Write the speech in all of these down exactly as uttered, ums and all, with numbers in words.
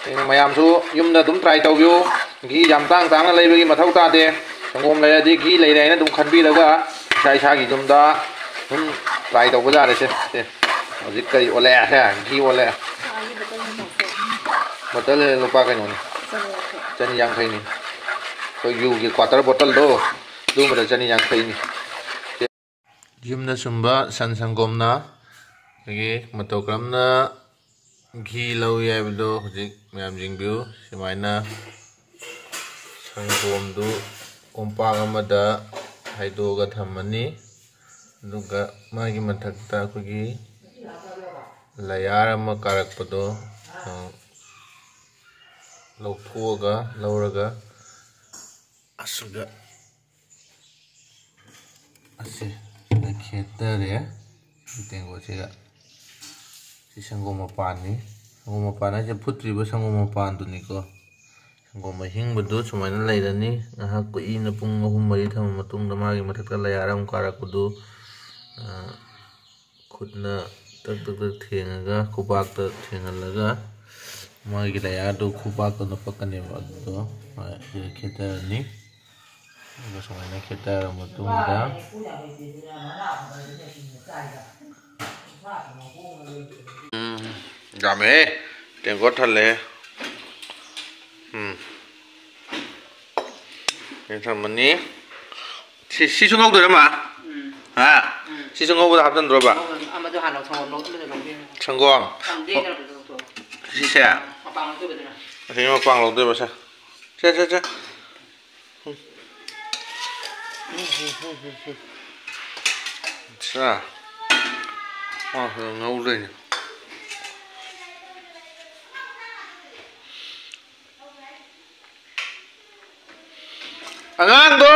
ꯑꯗꯨꯅ ꯃꯌꯥꯝꯁꯨ ꯌꯨꯝꯗ ꯑꯗꯨꯝ try ꯇꯧꯕꯤꯌꯨ꯫ ꯘꯤ ꯌꯥꯝ ꯇꯥꯡ ꯇꯥꯡꯅ ꯂꯩꯕꯒꯤ ꯃꯊꯧ ꯇꯥꯗꯦ꯫ ꯁꯪꯒꯣꯝ ꯂꯩꯔꯗꯤ ꯘꯤ ꯂꯩꯔꯦ ꯍꯥꯏꯅ ꯑꯗꯨꯝ ꯈꯟꯕꯤꯔꯒ ꯏꯁꯥ ꯏꯁꯥꯒꯤ ꯌꯨꯝꯗ ꯑꯗꯨꯝ try ꯇꯧꯕ ꯌꯥꯔꯦ꯫ ꯁꯦ, ꯁꯦ꯫ ꯍꯧꯖꯤꯛ ꯀꯔꯤ ꯑꯣꯜꯂꯛꯑꯦ? ꯁꯦ, ꯘꯤ ꯑꯣꯜꯂꯛꯑꯦ꯫ ꯕꯣꯇꯜ ꯂꯨꯄꯥ ꯀꯩꯅꯣꯅꯤ꯫ ꯆꯅꯤ ꯌꯥꯡꯈꯩꯅꯤ꯫ ꯑꯩꯈꯣꯏ ꯌꯨꯒꯤ quarter ꯕꯣꯇꯜꯗꯣ, ꯑꯗꯨꯒꯨꯝꯕꯗ ꯆꯅꯤ ꯌꯥꯡꯈꯩꯅꯤ꯫ ꯌꯨꯝꯗ ꯁꯨꯝꯕ ꯁꯟ ꯁꯪꯒꯣꯝꯅ ꯑꯩꯈꯣꯏꯒꯤ ꯃꯇꯧ ꯀꯔꯝꯅ ꯘꯤ ꯂꯧꯏ ꯍꯥꯏꯕꯗꯣ ꯍꯧꯖꯤꯛ ꯃꯌꯥꯝ ꯌꯦꯡꯕꯤꯌꯨ꯫ ꯁꯨꯃꯥꯏꯅ ꯁꯪꯒꯣꯝꯗꯨ ꯀꯣꯝꯄꯥꯛ ꯑꯃꯗ ꯍꯩꯗꯣꯛꯑꯒ ꯊꯝꯃꯅꯤ꯫ ꯑꯗꯨꯒ ꯃꯥꯒꯤ ꯃꯊꯛꯇ ꯑꯩꯈꯣꯏꯒꯤ layer ꯑꯃ ꯀꯥꯔꯛꯄꯗꯣ, ꯑ, ꯂꯧꯊꯣꯛꯑꯒ, ꯂꯧꯔꯒ ꯑꯁꯤꯗ ꯑꯁꯤ ꯁꯤꯗ ꯈꯦꯠꯇꯔꯦ꯫ ꯁꯤ ꯇꯦꯡꯀꯣꯠꯁꯤꯒ꯫ ꯁꯤ ꯁꯪꯒꯣꯝ ꯃꯄꯥꯟꯅꯤ꯫ ꯁꯪꯒꯣꯝ ꯃꯄꯥꯟ ꯍꯥꯏꯁꯦ ꯐꯨꯠꯇ꯭ꯔꯤꯕ ꯁꯪꯒꯣꯝ ꯃꯄꯥꯟꯗꯨꯅꯤꯀꯣ꯫ ꯁꯪꯒꯣꯝ ꯑꯍꯤꯡꯕꯗꯨ ꯁꯨꯃꯥꯏꯅ ꯂꯩꯔꯅꯤ꯫ ꯉꯥꯏꯍꯥꯛ ꯀꯨꯏꯅ ꯄꯨꯡ ꯑꯍꯨꯝ ꯃꯔꯤ ꯊꯝꯃ ꯃꯇꯨꯡꯗ ꯃꯥꯒꯤ ꯃꯊꯛꯇ layer ꯑꯃꯨꯛ ꯀꯥꯔꯛꯄꯗꯨ, ꯑ, ꯈꯨꯠꯅ ꯇꯛ ꯇꯛ ꯇꯛ ꯊꯦꯡꯉꯒ, ꯈꯨꯕꯥꯛꯇ ꯊꯦꯡꯍꯜꯂꯒ, ꯃꯥꯒꯤ layerꯗꯨ ꯈꯨꯕꯥꯛꯇ ꯅꯞꯄꯛꯀꯅꯦꯕ꯫ ꯑꯗꯨꯗꯣ ꯁꯤꯗ ꯈꯦꯠꯇꯔꯅꯤ꯫ ꯑꯗꯨꯒ ꯁꯨꯃꯥꯏꯅ ꯈꯦꯠꯇꯔ ꯃꯇꯨꯡꯗ, ꯎꯝ, ꯌꯥꯝꯃꯦꯍꯦ꯫ ꯇꯦꯡꯀꯣꯠ ꯊꯜꯂꯦꯍꯦ꯫ ꯎꯝ꯫ ꯁꯤ ꯊꯝꯃꯅꯤ꯫ ꯁꯤ, ꯁꯤꯁꯨ ꯉꯧꯗꯣꯏꯔ, ꯃꯥ? ꯎꯝ꯫ ꯍꯥ? ꯎꯝ꯫ ꯁꯤꯁꯨ ꯉꯧꯕꯗ ꯍꯥꯞꯆꯟꯗ꯭ꯔꯣꯕ? ꯉꯧꯕꯗ ꯑꯃꯗꯣ ꯍꯥꯟꯅ ꯁꯪꯒꯣꯝ ꯂꯧ-, ꯑꯃꯗꯣ ꯂꯧꯒꯦ꯫ ꯁꯪꯒꯣꯝ? ꯊꯝꯗꯦ, ꯑꯣ꯫ ꯀꯩꯅꯣꯗꯣ ꯂꯧꯊꯣꯛꯑꯣ꯫ ꯁꯤꯁꯦ? ꯃꯄꯥꯟ ꯂꯧꯊꯣꯛꯑꯣ ꯑꯗꯨꯅ꯫ ꯑꯁꯤꯒꯤ ꯃꯄꯥꯟ ꯂꯧꯗꯣꯏꯕ ꯁꯦ꯫ ꯁꯦ, ꯁꯦ, ꯁꯦ꯫ ꯎꯝ꯫ ꯑꯠꯁꯥ꯫ ꯑꯣ, ꯉꯧꯗꯣꯏꯅꯤ꯫ ꯑꯉꯥꯡꯗꯣ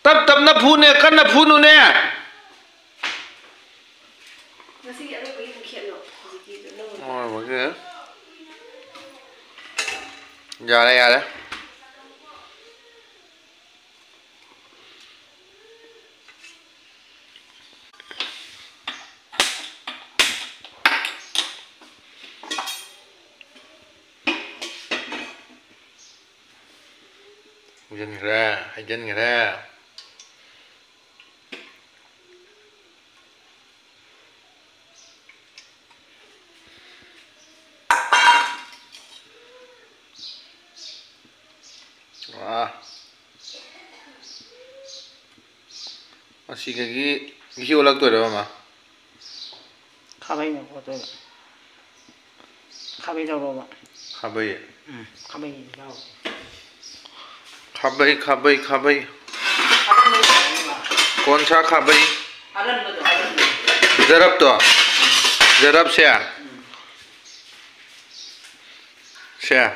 ꯇꯞ ꯇꯞꯅ ꯐꯨꯅꯦ, ꯀꯟꯅ ꯐꯨꯅꯨꯅꯦ꯫ ꯉꯁꯤꯒꯤ ꯑꯔꯣꯏꯕꯒꯤ ꯑꯃꯨꯛ ꯈꯦꯠꯂꯣ꯫ ꯍꯧꯖꯤꯛꯀꯤ ꯑꯅꯧꯕ꯫ ꯑꯔꯣꯏꯕꯒꯤ꯫ ꯌꯥꯔꯦ, ꯌꯥꯔꯦ꯫ ꯍꯩꯖꯤꯟꯈ꯭ꯔꯦ, ꯍꯩꯖꯤꯟꯈ꯭ꯔꯦ꯫ ꯋꯥ꯫ ꯃꯁꯤꯗꯒꯤ ꯃꯍꯤ ꯑꯣꯜꯂꯛꯇꯣꯏꯔꯕ, ꯃꯥ? ꯈꯥꯕꯩꯅ ꯑꯣꯠꯇꯣꯏꯕ꯫ ꯈꯥꯕꯩ ꯂꯧꯔꯣꯕ꯫ ꯈꯥꯕꯩ꯫ ꯎꯝ, ꯈꯥꯕꯩ ꯌꯥꯎꯔꯦ꯫ ꯈꯥꯕꯩ, ꯈꯥꯕꯩ, ꯈꯥꯕꯩ꯫ ꯑꯔꯟꯕꯗꯣ ꯍꯥꯏꯕ꯫ ꯀꯣꯟꯁꯥ ꯈꯥꯕꯩ꯫ ꯑꯔꯟꯕꯗꯣ, ꯑꯔꯟꯕꯗꯣ꯫ ꯖꯔꯞꯇꯣ꯫ ꯖꯔꯞꯁꯦ꯫ ꯎꯝ꯫ ꯁꯦ꯫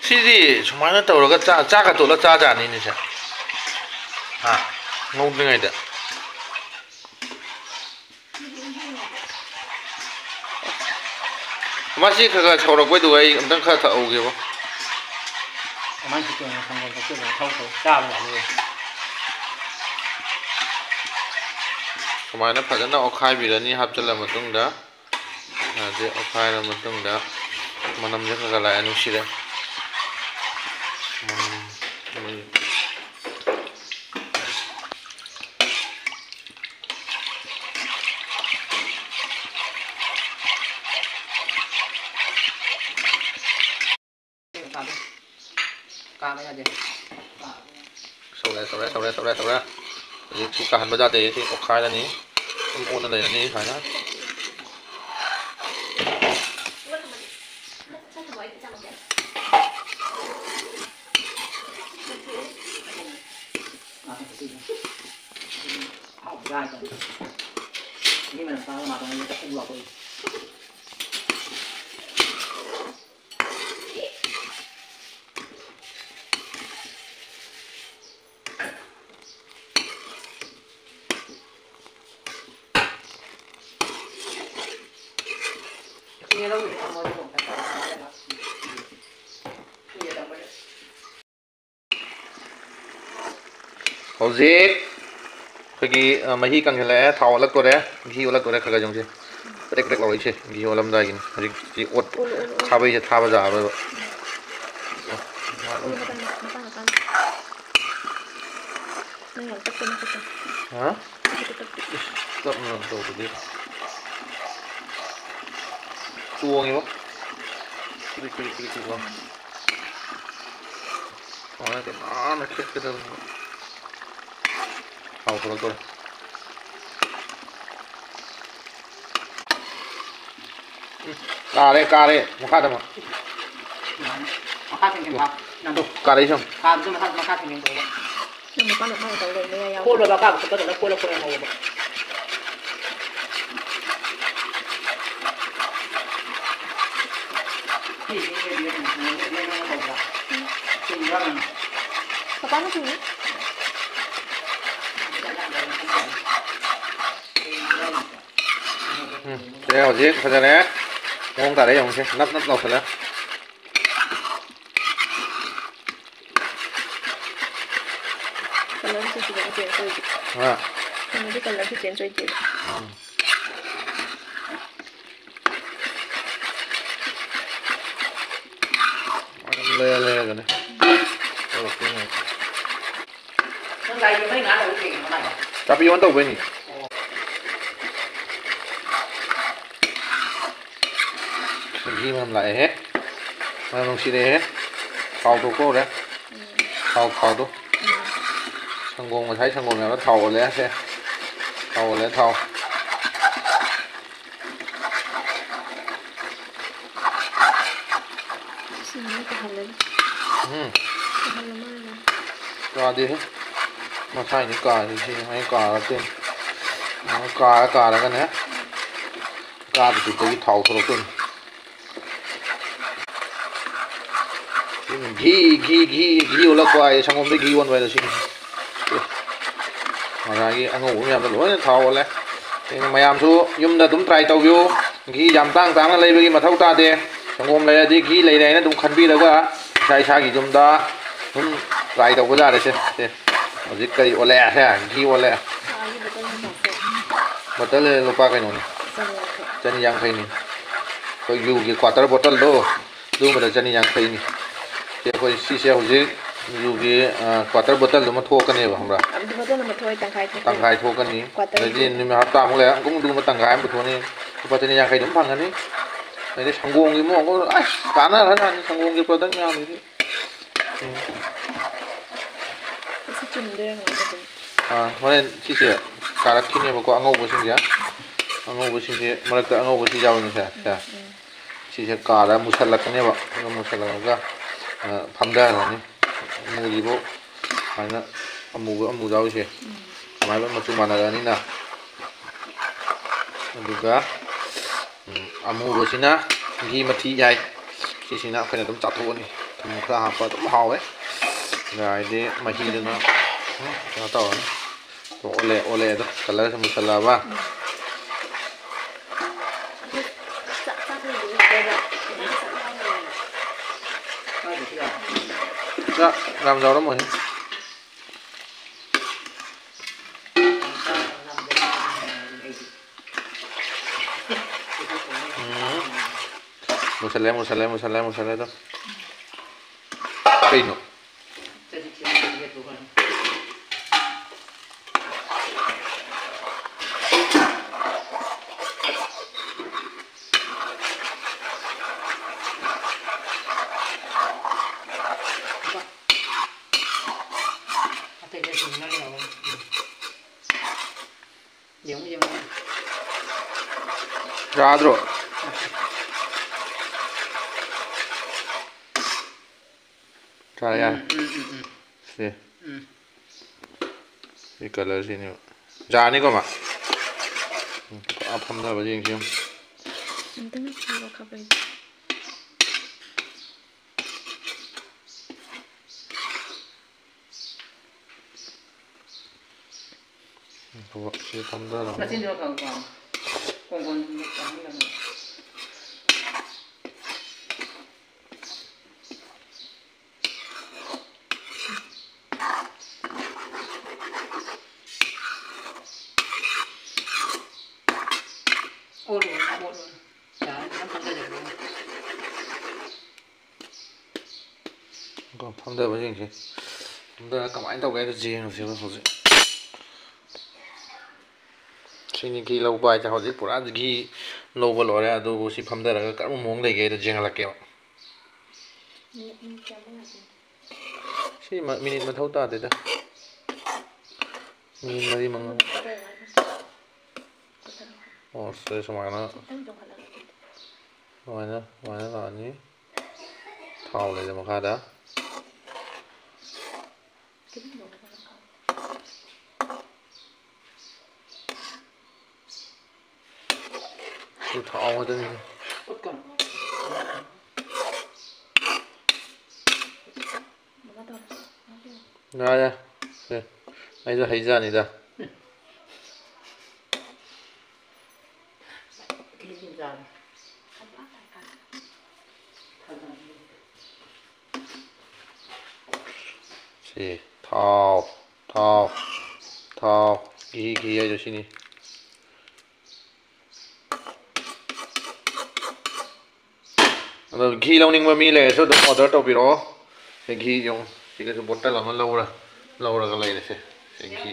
ꯁꯤꯗꯤ ꯁꯨꯃꯥꯏꯅ ꯇꯧꯔꯒ ꯆꯥ-, ꯆꯥꯛꯀ ꯇꯣꯠꯂ ꯆꯥ ꯌꯥꯅꯤꯅꯦ ꯁꯦ꯫ ꯍꯥ? ꯉꯧꯗ꯭ꯔꯤꯉꯩꯗ꯫ ꯃꯁꯤ ꯈꯔ ꯈꯔ ꯁꯧꯔꯛꯄꯩꯗꯨꯒ ꯑꯩ ꯑꯝꯇꯪ ꯈꯔ ꯊꯛꯍꯧꯒꯦꯕ꯫ ꯀꯃꯥꯏꯅ ꯊꯛꯇꯣꯏꯅꯣ? ꯁꯪꯒꯣꯝ ꯊꯛꯆꯤꯜꯂꯒ ꯊꯛ ꯊꯛ ꯆꯥꯕ ꯌꯥꯅꯤꯌꯦ꯫ ꯁꯨꯃꯥꯏꯅ ꯐꯖꯅ ꯑꯣꯠꯈꯥꯏꯕꯤꯔꯅꯤ ꯍꯥꯞꯆꯤꯜꯂ ꯃꯇꯨꯡꯗ꯫ ꯑꯗꯩ ꯑꯣꯠꯈꯥꯏꯔ ꯃꯇꯨꯡꯗ ꯃꯅꯝꯁꯦ ꯈꯔ ꯈꯔ ꯂꯥꯛꯑꯦ, ꯅꯨꯡꯁꯤꯔꯦ꯫ ꯃꯅꯝ, ꯃꯩ꯫ ꯀꯥꯕ ꯌꯥꯗꯦ꯫ ꯁꯧꯔꯦ, ꯁꯧꯔꯦ, ꯁꯧꯔꯦ, ꯁꯧꯔꯦ, ꯁꯧꯔꯦ꯫ ꯍꯧꯖꯤꯛ ꯁꯤ ꯀꯥꯍꯟꯕ ꯌꯥꯗꯦ, ꯁꯤ ꯑꯣꯠꯈꯥꯏꯔꯅꯤ꯫ ꯑꯗꯨꯝ ꯑꯣꯠꯂ ꯂꯩꯔꯅꯤ ꯁꯨꯃꯥꯏꯅ꯫ ꯍꯧꯖꯤꯛ ꯑꯩꯈꯣꯏꯒꯤ, ꯑ, ꯃꯍꯤ ꯀꯪꯁꯤꯜꯂꯛꯑꯦ, ꯊꯥꯎ ꯑꯣꯜꯂꯛꯇꯣꯔꯦ, ꯃꯍꯤ ꯑꯣꯜꯂꯛꯇꯣꯔꯦ, ꯈꯔ ꯈꯔ ꯌꯦꯡꯁꯤ꯫ ꯄ꯭ꯔꯦꯛ ꯄ꯭ꯔꯦꯛ ꯂꯥꯎꯔꯛꯏꯁꯦ ꯘꯤ ꯑꯣꯜꯂꯝꯗꯥꯏꯒꯤꯅꯤ꯫ ꯍꯧꯖꯤꯛꯇꯤ ꯑꯣꯠ ꯑꯣꯜꯂꯨ, ꯑꯣꯜꯂꯨ, ꯑꯣꯜꯂꯨ꯫ ꯈꯥꯕꯩꯁꯦ ꯊꯥꯕ ꯌꯥꯔꯔꯣꯏꯕ꯫ ꯑꯣꯜꯂꯨ, ꯃꯇꯥꯡ, ꯃꯇꯥꯡ, ꯃꯇꯥꯡ꯫ ꯅꯪ ꯌꯥꯝ ꯇꯞꯄꯦ, ꯅꯈꯨꯠꯇꯣ꯫ ꯍꯥ? ꯅꯈꯨꯠꯇꯣ ꯇꯞꯄꯦ꯫ ꯏꯁ, ꯇꯞꯅ ꯇꯧꯕꯗꯤ꯫ ꯆꯣꯡꯉꯤꯕꯣ꯫ ꯀ꯭ꯔꯤꯛ, ꯀ꯭ꯔꯤꯛ, ꯀ꯭ꯔꯤꯛ, ꯀ꯭ꯔꯤꯛ ꯂꯥꯎ꯫ ꯁꯨꯃꯥꯏꯅ ꯅꯥꯟꯅ ꯈꯦꯠꯀꯗꯕꯅꯤ꯫ ꯊꯥꯎ ꯊꯣꯛꯂꯛꯇꯣꯔꯦ꯫ ꯎꯝ, ꯀꯥꯔꯦ, ꯀꯥꯔꯦ, ꯃꯈꯥꯗ ꯑꯃꯨꯛ꯫ ꯃꯈꯥ ꯊꯦꯡꯖꯤꯟ ꯐꯥ꯫ ꯅꯪ ꯀꯥꯔꯛꯏ ꯁꯨꯝ꯫ ꯐꯥꯕꯗꯨ ꯃꯈꯥ, ꯃꯈꯥ ꯊꯦꯡꯖꯤꯟ ꯇꯧꯕ꯫ ꯅꯪ ꯃꯄꯥꯟ ꯃꯄꯥꯟ ꯇꯧ ꯂꯩ, ꯃꯌꯥꯏ ꯌꯥꯎꯗꯦ꯫ ꯀꯣꯠꯂꯣꯕ, ꯑꯀꯥꯕ ꯈꯨꯠꯇ ꯐꯖꯅ ꯀꯣꯠꯂ ꯀꯣꯠꯂ ꯉꯧꯕ꯫ ꯁꯤ ꯁꯤ ꯕꯦꯝ, ꯕꯦꯝ ꯑꯃ ꯇꯧꯕ꯭ꯔꯥ? ꯎꯝ꯫ ꯆꯨꯝꯕ꯭ꯔꯥ ꯅꯪ? ꯄꯄꯥꯅ ꯆꯨꯝꯃꯤ꯫ ꯎꯝ, ꯁꯦ ꯍꯧꯖꯤꯛ ꯐꯖꯔꯦ꯫ ꯃꯑꯣꯡ ꯇꯥꯔꯦ ꯌꯦꯡꯉꯨꯁꯦ꯫ ꯅꯞ ꯅꯞ ꯂꯥꯎꯁꯜꯂꯦ꯫ ꯀꯂꯔꯁꯦ ꯁꯤꯗꯅ ꯆꯦꯟꯖ ꯑꯣꯏꯗꯦ꯫ ꯑꯥ꯫ ꯀꯩꯅꯣꯗꯤ ꯀꯂꯔꯁꯦ ꯆꯦꯟꯖ ꯑꯣꯏꯗꯦꯕ꯫ ꯎꯝ꯫ ꯑꯗꯨꯝ ꯂꯩꯔ ꯂꯩꯔꯒꯅꯦ ꯇꯧꯔꯛꯇꯣꯏꯅꯦ꯫ ꯅꯪ ꯒꯥꯔꯤꯗꯣ ꯃꯩ ꯉꯥ ꯇꯧꯔ ꯊꯦꯡꯉꯤꯔꯣ ꯃꯥꯏꯗꯣ? ꯆꯥꯄꯤ ꯑꯣꯟ ꯇꯧꯕꯩꯅꯤ꯫ ꯑꯣ꯫ ꯘꯤ ꯃꯅꯝ ꯂꯥꯛꯑꯦꯍꯦ꯫ ꯃꯅꯝ ꯅꯨꯡꯁꯤꯔꯛꯑꯦꯍꯦ꯫ ꯊꯥꯎ ꯊꯣꯛꯄ ꯍꯧꯔꯦ꯫ ꯎꯝ꯫ ꯊꯥꯎ, ꯊꯥꯎꯗꯣ꯫ ꯎꯝ꯫ ꯁꯪꯒꯣꯝ, ꯉꯁꯥꯏ ꯁꯪꯒꯣꯝ ꯌꯥꯎꯔ ꯊꯥꯎ ꯑꯣꯜꯂꯦ ꯁꯦ꯫ ꯊꯥꯎ ꯑꯣꯜꯂꯦ, ꯊꯥꯎ꯫ ꯁꯤꯁꯤꯅ ꯀꯥꯍꯜꯂꯦꯗ꯫ ꯎꯝ꯫ ꯀꯥꯍꯜꯂ ꯃꯥꯜꯂꯦ꯫ ꯀꯥꯗꯦꯍꯦ꯫ ꯃꯁꯥꯏꯅꯤ ꯀꯥꯔꯤꯁꯦ, ꯑꯩ ꯀꯥꯔꯛꯇꯣꯏꯅꯤ꯫ ꯑꯗꯨꯃꯥꯏꯅ ꯀꯥꯔ ꯀꯥꯔꯒꯅꯦ꯫ ꯀꯥꯕꯗꯨꯗꯒꯤ ꯊꯥꯎ ꯊꯣꯛꯂꯛꯇꯣꯏꯅꯤ꯫ ꯁꯤꯅ ꯘꯤ, ꯘꯤ, ꯘꯤ, ꯘꯤ ꯑꯣꯜꯂꯛꯄ ꯍꯥꯏꯌꯦ, ꯁꯪꯒꯣꯝꯗꯩ ꯘꯤ ꯑꯣꯟꯕ ꯍꯥꯏꯗꯣ ꯁꯤꯅꯤ꯫ ꯉꯁꯥꯏꯒꯤ ꯑꯉꯧꯕ ꯃꯌꯥꯝꯗꯣ ꯂꯣꯏꯅ ꯊꯥꯎ ꯑꯣꯜꯂꯦ꯫ ꯑꯗꯨꯅ ꯃꯌꯥꯝꯁꯨ ꯌꯨꯝꯗ ꯑꯗꯨꯝ try ꯇꯧꯕꯤꯌꯨ꯫ ꯘꯤ ꯌꯥꯝ ꯇꯥꯡ ꯇꯥꯡꯅ ꯂꯩꯕꯒꯤ ꯃꯊꯧ ꯇꯥꯗꯦ꯫ ꯁꯪꯒꯣꯝ ꯂꯩꯔꯗꯤ ꯘꯤ ꯂꯩꯔꯦ ꯍꯥꯏꯅ ꯑꯗꯨꯝ ꯈꯟꯕꯤꯔꯒ ꯏꯁꯥ ꯏꯁꯥꯒꯤ ꯌꯨꯝꯗ ꯑꯗꯨꯝ try ꯇꯧꯕ ꯌꯥꯔꯦ꯫ ꯁꯦ, ꯁꯦ꯫ ꯍꯧꯖꯤꯛ ꯀꯔꯤ ꯑꯣꯜꯂꯦ? ꯁꯦ, ꯘꯤ ꯑꯣꯜꯂꯦ꯫ ꯑꯥ, ꯑꯩꯒꯤ ꯕꯣꯇꯜ ꯃꯆꯥꯁꯦ꯫ ꯕꯣꯇꯜ ꯂꯨꯄꯥ ꯀꯩꯅꯣꯅꯤ꯫ ꯆꯅꯤ ꯌꯥꯡꯈꯩ꯫ ꯆꯅꯤ ꯌꯥꯡꯈꯩꯅꯤ꯫ ꯑꯩꯈꯣꯏ ꯌꯨꯒꯤ quarter bottleꯗꯣ, ꯑꯗꯨꯒꯨꯝꯕꯗ ꯆꯅꯤ ꯌꯥꯡꯈꯩꯅꯤ꯫ ꯁꯤ ꯑꯩꯈꯣꯏ ꯁꯤꯁꯦ ꯍꯧꯖꯤꯛ ꯌꯨꯒꯤ, ꯑ, quarter bottleꯗꯨꯃ ꯊꯣꯛꯀꯅꯦꯕ, ꯈꯪꯕ꯭ꯔꯥ? ꯑꯗꯨ bottle ꯑꯃ ꯊꯣꯛꯑꯦ, ꯇꯪꯈꯥꯏ ꯊꯣꯛꯑꯦ꯫ ꯇꯪꯈꯥꯏ ꯊꯣꯛꯀꯅꯤ꯫ Quarter ꯑꯗꯩꯗꯤ ꯊꯣꯛꯑꯦ꯫ ꯅꯨꯃꯤꯠ ꯍꯞꯇꯥꯃꯨꯛ ꯂꯩꯔ ꯑꯃꯨꯛ ꯑꯗꯨꯒꯨꯝꯕ ꯇꯪꯈꯥꯏ ꯑꯃ ꯄꯨꯊꯣꯛꯑꯅꯤ꯫ ꯂꯨꯄꯥ ꯆꯅꯤ ꯌꯥꯡꯈꯩ ꯑꯗꯨꯝ ꯐꯪꯒꯅꯤ꯫ ꯑꯗꯩꯗꯤ ꯁꯪꯒꯣꯝꯒꯤ ꯑꯃꯨꯛ, ꯑꯃꯨꯛ ꯑꯁ ꯀꯥꯟꯅꯈ꯭ꯔꯖꯥꯠꯅꯤ, ꯁꯪꯒꯣꯝꯒꯤ product ꯃꯌꯥꯝꯁꯤꯗꯤ꯫ ꯎꯝ꯫ ꯁꯤ ꯆꯨꯝꯗꯣꯏꯔꯥ ꯀꯃꯥꯏꯅ ꯇꯧꯗꯣꯏꯅꯣ? ꯑꯥ, ꯍꯣꯔꯦꯟ ꯁꯤꯁꯦ ꯀꯥꯔꯛꯈꯤꯅꯦꯕꯀꯣ, ꯑꯉꯧꯕꯁꯤꯡꯁꯦ꯫ ꯑꯉꯧꯕꯁꯤꯡꯁꯦ ꯃꯔꯛꯇ ꯑꯉꯧꯕꯁꯤ ꯌꯥꯎꯔꯤꯁꯦ, ꯁꯦ꯫ ꯎꯝ꯫ ꯁꯤꯁꯦ ꯀꯥꯔ ꯃꯨꯁꯜꯂꯛꯀꯅꯦꯕ꯫ ꯑꯗꯨꯒ ꯃꯨꯁꯜꯂꯛꯑꯒ, ꯑ, ꯐꯝꯊꯍꯜꯂꯅꯤ꯫ ꯃꯨꯔꯤꯕ ꯁꯨꯃꯥꯏꯅ ꯑꯃꯨꯕ ꯑꯃꯨ ꯌꯥꯎꯔꯤꯁꯦ꯫ ꯎꯝ꯫ ꯁꯨꯃꯥꯏꯅ ꯂꯣꯏ ꯃꯆꯨ ꯃꯥꯟꯅꯔꯅꯤꯅ꯫ ꯑꯗꯨꯒ, ꯎꯝ, ꯑꯃꯨꯕꯁꯤꯅ ꯘꯤ ꯃꯊꯤ ꯌꯥꯏ꯫ ꯁꯤꯁꯤꯅ ꯑꯩꯈꯣꯏꯅ ꯑꯗꯨꯝ ꯆꯥꯊꯣꯛꯑꯅꯤ꯫ ꯊꯨꯝ ꯈꯔ ꯍꯥꯞꯄ ꯑꯗꯨꯝ ꯍꯥꯎꯋꯦ꯫ ꯑꯗ ꯍꯥꯏꯗꯤ ꯃꯍꯤꯗꯨꯅ, ꯎꯝ, ꯀꯩꯅꯣ ꯇꯧꯔꯅꯤ꯫ ꯑꯣꯜꯂꯦ, ꯑꯣꯜꯂꯦ ꯑꯗꯣ꯫ Colourꯁꯦ ꯃꯨꯁꯜꯂꯛꯑꯕ? ꯆꯥꯛ ꯌꯥꯝ ꯌꯥꯎꯔꯝꯃꯣꯏꯍꯦ꯫ ꯎꯝ꯫ ꯃꯨꯁꯜꯂꯦ, ꯃꯨꯁꯜꯂꯦ, ꯃꯨꯁꯜꯂꯦ, ꯃꯨꯁꯜꯂꯦ ꯑꯗꯣ꯫ ꯀꯩꯅꯣ? ꯌꯦꯡꯉꯨ, ꯌꯦꯡꯉꯨ꯫ ꯌꯥꯗ꯭ꯔꯣ? ꯆꯥꯔꯦ, ꯌꯥꯔꯦ꯫ ꯎꯝ, ꯎꯝ, ꯎꯝ, ꯎꯝ꯫ ꯁꯦ꯫ ꯎꯝ꯫ ꯁꯤ colourꯁꯤꯅꯦꯕ꯫ ꯌꯥꯅꯤꯀꯣ ꯃꯥ? ꯎꯝ, ꯄꯨꯔꯥ ꯐꯝꯊꯕ ꯌꯦꯡꯁꯤ ꯌꯦꯡꯉꯨ꯫ ꯑꯝꯇꯪ ꯁꯤꯕ ꯈꯥꯕꯩꯗꯣ꯫ ꯉꯥꯏꯈꯣ, ꯁꯤ ꯐꯝꯊꯔꯣ꯫ ꯃꯆꯤꯟꯗꯣ ꯀꯛꯎꯀꯣ꯫ ꯀꯣꯡꯒꯣꯟ ꯆꯪꯍꯜꯂꯒ꯫ ꯑꯣꯜꯂꯣ꯫ ꯐꯝꯊꯕꯁꯤꯡꯁꯦ, ꯐꯝꯊꯔꯒ ꯀꯃꯥꯏꯅ ꯇꯧꯒꯦ ꯍꯥꯏꯗꯣ ꯌꯦꯡꯉꯁꯦꯕ ꯍꯧꯖꯤꯛ꯫ ꯁꯤꯅꯤ ꯘꯤ ꯂꯧꯕ ꯍꯥꯏꯁꯦ꯫ ꯍꯧꯖꯤꯛ ꯄꯨꯔꯥ ꯘꯤ ꯂꯧꯕ ꯂꯣꯏꯔꯦ, ꯑꯗꯨꯕꯨ ꯁꯤ ꯐꯝꯊꯔꯒ ꯀꯔꯝꯕ ꯃꯑꯣꯡ ꯂꯩꯒꯦ ꯍꯥꯏꯗꯣ ꯌꯦꯡꯍꯜꯂꯛꯀꯦꯕ꯫ ꯁꯤ ꯃ-, ꯃꯤꯅꯤꯠ ꯃꯊꯧ ꯇꯥꯗꯦꯗ꯫ ꯃꯤꯅꯤꯠ ꯃꯔꯤ ꯃꯉꯥ꯫ ꯑꯣ, ꯁꯦ ꯁꯨꯃꯥꯏꯅ꯫ ꯁꯨꯃꯥꯏꯅ, ꯁꯨꯃꯥꯏꯅ ꯂꯥꯛꯑꯅꯤ꯫ ꯊꯥꯎ ꯂꯩꯔꯦ ꯃꯈꯥꯗ꯫ ꯁꯤ ꯊꯥꯎ ꯉꯥꯛꯇꯅꯤ꯫ ꯌꯥꯔꯦ꯫ ꯁꯦ, ꯑꯩꯁꯨ ꯍꯩꯖꯥꯅꯤꯗ꯫ ꯁꯤ ꯊꯥꯎ, ꯊꯥꯎ, ꯊꯥꯎ, ꯘꯤ, ꯘꯤ ꯍꯥꯏꯗꯣ ꯁꯤꯅꯤ꯫ ꯑꯗꯣ ꯘꯤ ꯂꯧꯅꯤꯡꯕ ꯃꯤ ꯂꯩꯔꯁꯨ ꯑꯗꯨꯝ order ꯇꯧꯕꯤꯔꯛꯑꯣ꯫ ꯁꯤ ꯘꯤ ꯌꯦꯡꯉꯨ, ꯁꯤꯒꯁꯨ bottle ꯑꯃ ꯂꯧꯔ, ꯂꯧꯔꯒ ꯂꯩꯔꯦ ꯁꯦ꯫ ꯁꯤ ꯘꯤ,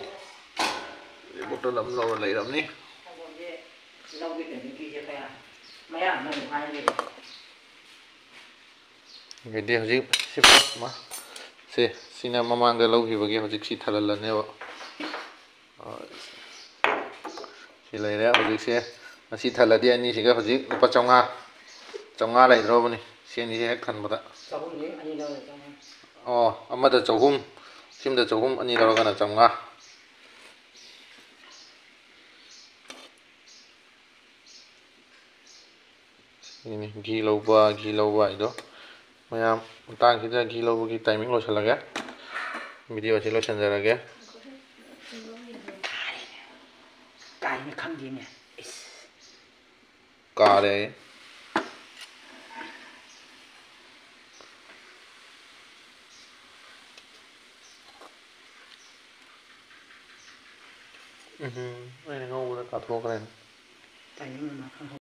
ꯁꯤ bottle ꯑꯃ ꯂꯧꯔ ꯂꯩꯔꯕꯅꯤ꯫ ꯑꯗꯩꯗꯤ ꯍꯧꯖꯤꯛ ꯁꯤ ꯃ-, ꯁꯦ, ꯁꯤꯅ ꯃꯃꯥꯡꯗ ꯂꯧꯈꯤꯕꯒꯤ ꯍꯧꯖꯤꯛ ꯁꯤ ꯊꯜꯍꯜꯂꯅꯦꯕ꯫ ꯁꯤ ꯂꯩꯔꯦ꯫ ꯍꯧꯖꯤꯛꯁꯦ ꯃꯁꯤ ꯊꯜꯂꯗꯤ ꯑꯅꯤꯁꯤꯒ ꯍꯧꯖꯤꯛ ꯂꯨꯄꯥ ꯆꯥꯝꯃꯉꯥ, ꯆꯥꯝꯃꯉꯥ ꯂꯩꯗ꯭ꯔꯣꯕꯅꯤ ꯁꯤ ꯑꯅꯤꯁꯦ ꯍꯦꯛ ꯊꯟꯕꯗ꯫ ꯆꯍꯨꯝꯅꯤ, ꯑꯅꯤ ꯂꯧꯔꯦ ꯆꯥꯝꯃꯉꯥ꯫ ꯑꯣ, ꯑꯃꯗ ꯆꯍꯨꯝ, ꯁꯤꯃꯗ ꯆꯍꯨꯝ, ꯑꯅꯤ ꯂꯧꯔꯒꯅ ꯆꯥꯝꯃꯉꯥ꯫ ꯁꯤꯅꯤ ꯘꯤ ꯂꯧꯕ, ꯘꯤ ꯂꯧꯕ ꯍꯥꯏꯗꯣ꯫ ꯃꯌꯥꯝ, ꯃꯇꯥꯡꯁꯤꯗ ꯘꯤ ꯂꯧꯕꯒꯤ timing ꯂꯣꯏꯁꯤꯜꯂꯒꯦ꯫ Video ꯑꯁꯤ ꯂꯣꯏꯁꯤꯟꯖꯔꯒꯦ꯫ ꯀꯥꯏꯅ ꯈꯪꯗꯦꯅꯦ꯫ ꯏꯁ꯫ ꯀꯥꯔꯦ꯫ ꯎꯝ, ꯑꯩꯅ ꯉꯧꯕꯗ ꯀꯥꯊꯣꯛꯈ꯭ꯔꯦꯅꯦ꯫ Timing ꯑꯃ ꯈꯪꯍꯧ-